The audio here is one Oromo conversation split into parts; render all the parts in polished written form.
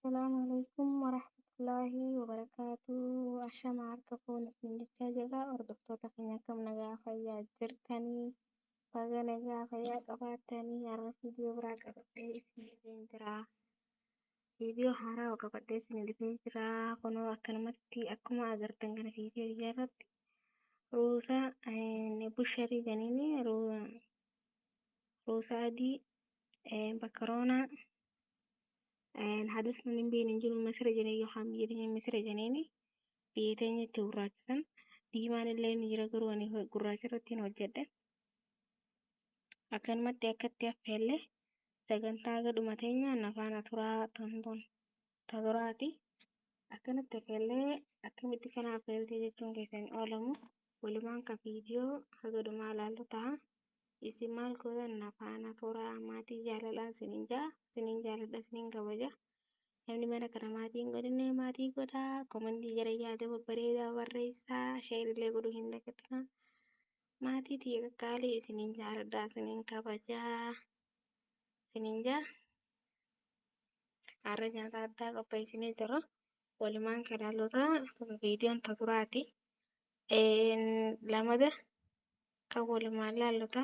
Assalaamu alaikum warahmatullaahi wabarakaatuh. Ashama harka fuune isin jechaa jirra. Hordoftoota keenya akkam nagaa fayyaa jirtanii? Baga nagaa fayyaa qabaattanii har'a viidiyoo biraa qabadhee isin dhufeen jira. Viidiyoo haaraa qabadhee isin dhufee jira. Kunoo akkanumatti akkuma agartan kana viidiyoo kiyya irratti ruuza busharii janiini ruuza adii bakkaroonaa hadis namni hin beekne hin jiru misira jedhanii yookaan biyya teenya misira jedhaniini biyya teenya itti gurraachisan diimaan illee ni jira garuu ani gurraacha irratti hin hojjedhe. Akkanumatti akkatti affeelle sagantaa gadhuma teenya nafaana turaa tonton taduraati. Akkanatti affeellee akkamitti kana affeeltee jechuun keessan oolamu walumaan ka viidiyoo haga dhumaa ilaallu ta'a. Isin maal gootan na faana turaa maatii jaalalaan isiniin ja'a isiniin jaaladha isiniin kabaja. Namni mana kana maatii hin godhinne maatii godhaa komantii gara yaada babbareedaa barreessaa sheer illee godhuu hin dagatinaa. Maatii tiyya qaqqaalii isiniin jaaladha isiniin kabajaa isiniin ja'a. Har'a nyaata addaa qopheessinee jirra. Walumaan kan ilaalluta viidiyoon ta duraati. Lamada kan walumaan ilaalluta.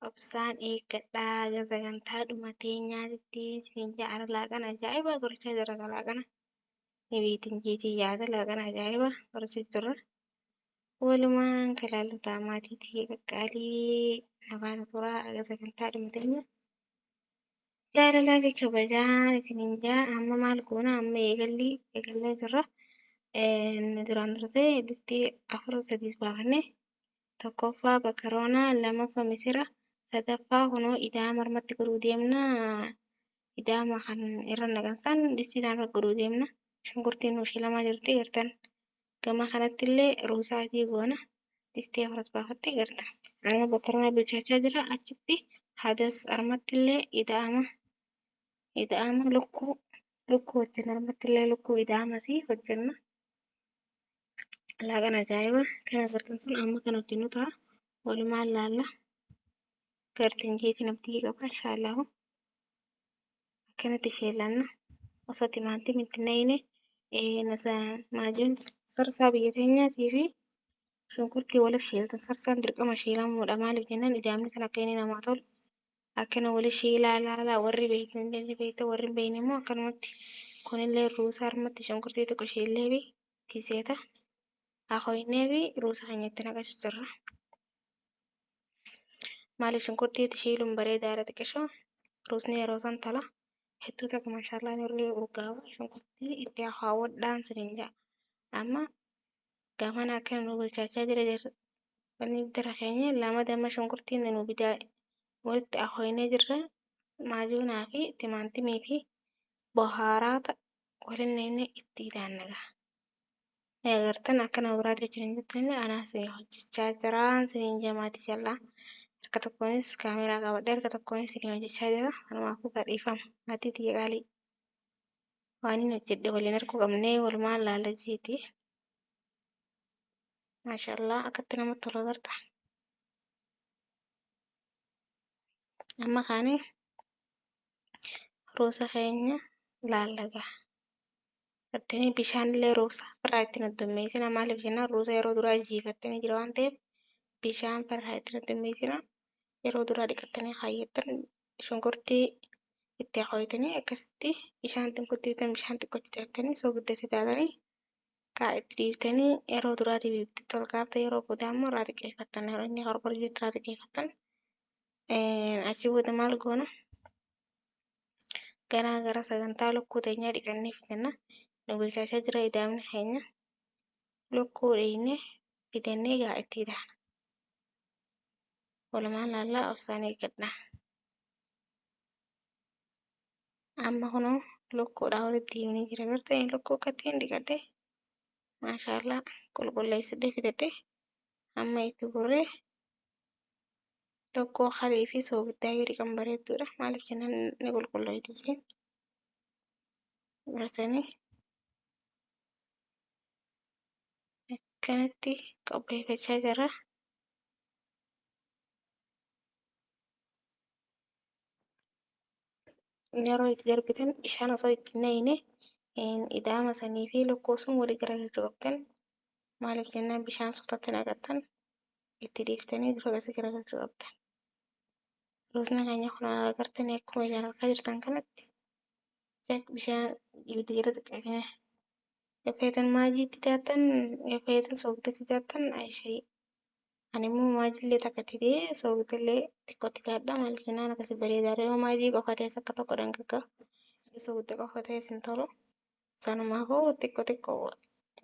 Obsaan eeggadhaa haga sagantaa dhumatee nyaatitti isiniin ja'a. Har'a laaqana ajaa'ibaa godhachaa jirra laaqana. Ni beektan jeetii yaada laaqana ajaa'ibaa godhachaa jirra. Walumaan kan ilaalluta maatii tiyya qaqqaalii na faana turaa haga sagantaa dhumatee jaalalaa fi kabajaa isiniin jaa amma maal goona amma eegalli eegallee jirra. Duraan dursee distii afur sadiis baafanne tokkoffaa bakaroonaa lammaffaa misira sadaffaa kunoo idaama harmatti godhuu deemna. Idaama kan irra naqan distii irra godhuu deemna. Shunkurtiin nuuf shilamaa jirti gartan. Gama kanatti illee ruusaa adii goona. Distii afuras baafatte gartan. Amma bakaroonaa bilchaachaa jira achitti hadas harmatti illee idaama ida'ama lukkuu lukkuu hojjenna harmatti illee lukkuu ida'amasii hojjenna. Laaqana ajaa'iba kan agartan sun amma kan hojjennu ta'a. Walumaan laalla. Gartan jeetiin abdii qaba inshaallahu. Akkanatti sheellanna. Osoo timaatim itti naqine maajiin sarsaa biyya teenyaatii fi shunkurtii waliif sheeltan sarsaan dirqama sheelamuudha maaliif jennaan idaamni kan akka inni namaa tolu. Akkana wali sheelaa laalaa warri beektan illee ni beekta warri hin beekne immoo akkanumatti kunillee ruusaa harmatti shunkurtii tokko sheellee fi tiseeta hakoynee fi ruusa keenya itti naqachuu jirra. Maaliif shunkurtii itti sheeluun bareedaadha xiqqishoo ruusni yeroo san tola. Hedduu takka maashaallah illee urgaawa shunkurtii itti haawwadhaan siniin ja'a. Amma gamana akkana nu bilchaachaa jira jirra. Wanni dira keenya lama damma shunkurtiin nu bidaa walitti akoynee jirra. Maajuunaa fi timaantimii fi bohaaraata waliin naqnee itti idaannaga. Ni agartan akka nama biraatti hojjetan jettanillee anaas hojjechaa jiraan siniin jamaatii jal'aa. Harka tokkoonis kaameraa qabadhee harka tokkoonis isin hojjechaa jira. Kanumaafuu gadhiifama. Maatii tiyya qaalii. Waan inni hojjedhe waliin arguu qabnee walumaan laala jeeti. Maashaallah akkatti namatti tola agarta. Amma kaanii ruusa keenya laallagaa. Gartanii bishaan illee ruusa irraa ittiin heddummeessina maaliif jennaan ruusa yeroo duraa jiifattanii jira waan ta'eef bishaan irraa ittiin heddummeessina yeroo duraa dhiqattanii kaayyattan shunkurtii itti hooyitanii akkasitti bishaan xiqqootti bishaan xiqqootti daakanii soogidda daakanii kaa itti dhiiftanii yeroo duraatiif itti tol kaafte yeroo booda ammoo irraa xiqqeeffattan yeroo inni horborii irraa xiqqeeffattan achi booda maal goona ganaa gara sagantaa lukkuu teenyaa dhiqannee fidanna nu bilchaachaa jira idaamni keenya lukkuu dhiqnee fidannee gaa itti idaana. Walumaan laallaa obsaan eeggadha. Amma kunoo lukkuudhaa walitti himnee jira gartee lukkuu akkatti hin dhiqadhe maashaallah qulqulleessadhee fidadhe amma itti gurree lukkuu halii fi soogiddaa yoo dhiqan bareedduudha maaliif jennaan ni qulqulloofti isheen gartanii akkanatti qopheeffachaa jira. Yeroo itti darbitan bishaan osoo itti hin naqine idaama sanii fi lukkuu sun walii garagalchuu qabdan. Maaliif jennaan bishaan suutatti naqattan itti dhiiftanii dura asii garagalchuu qabdan. Ruuzni keenya kun agartanii akkuma ijaan argaa jirtan kanatti bishaan ibidda jala xiqqeessine. Yoo feetan maajiitti daattan, yoo feetan soogidatti daattan ishee. Ani immoo maajillee takka itti dee soogidallee xiqqootti daadha. Maaliif jennaan akkasii bareedaadha. Yoo maajii qofa ta'es akka tokko dhangaggaa. Yoo soogidda qofa ta'es hin tolu. Sanumaafuu xiqqoo xiqqoo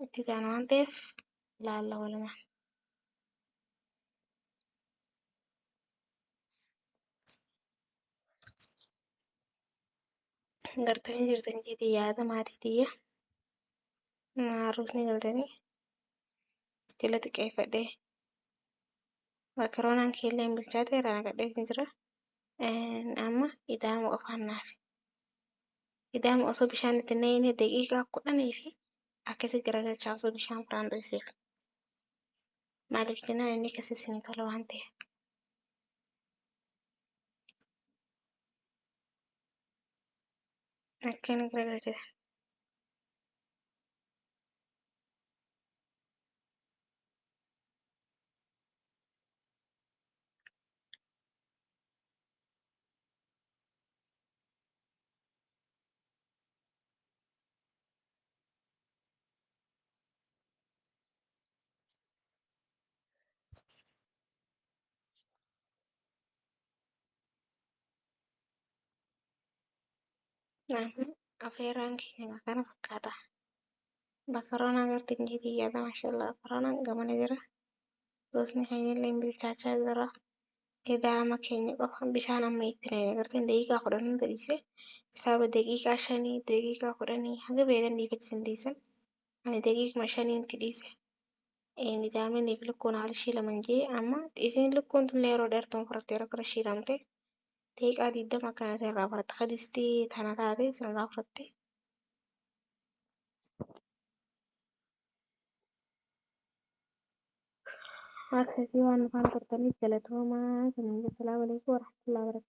itti daana waan ta'eef laalla walumaan. Gartanii jirtan jeetii yaada maatii tiyya. Ruuzni galtanii jala xiqqeeffadhee makaroonaan kiilleen bilchaate irraa naqadhee jira. Amma idaama qofaan naafe. Idaama osoo bishaan itti naqine daqiiqaa 10 fi akkasii garagalchaa osoo bishaan biraan dho'iseef. Maaliif jennaan inni akkasii isinii tola waan ta'eef. Akkana garagalchitan. Afeeraan keenya kana fakkaata. Makaroonaa agartan jeetii yaada maashaallah. Makaroonaan gamana jira. Ruuzni keenya illee bilchaachaa jira. Idaama keenya qofa bishaan amma itti naqne agartan daqiiqaa 10 hunda dhiise. Isaaba daqiiqaa 5 daqiiqaa 10 haga beekan dhiifachuu dandeessan. Ani daqiiquma 5 itti dhiise. Idaamni fi lukkuun haala ishee laman jee amma isiin lukkuun tun yeroo dheertuun fudhatte yeroo kana ishee lamte daqiiqaa 20 akkana irraa fudhatte kadistii tana taate isin irraa fudhatte. Akkasii waan nufaan turtaniif galatoomaa. Assalaamu alaikum warahmatullahi wabarakatuh.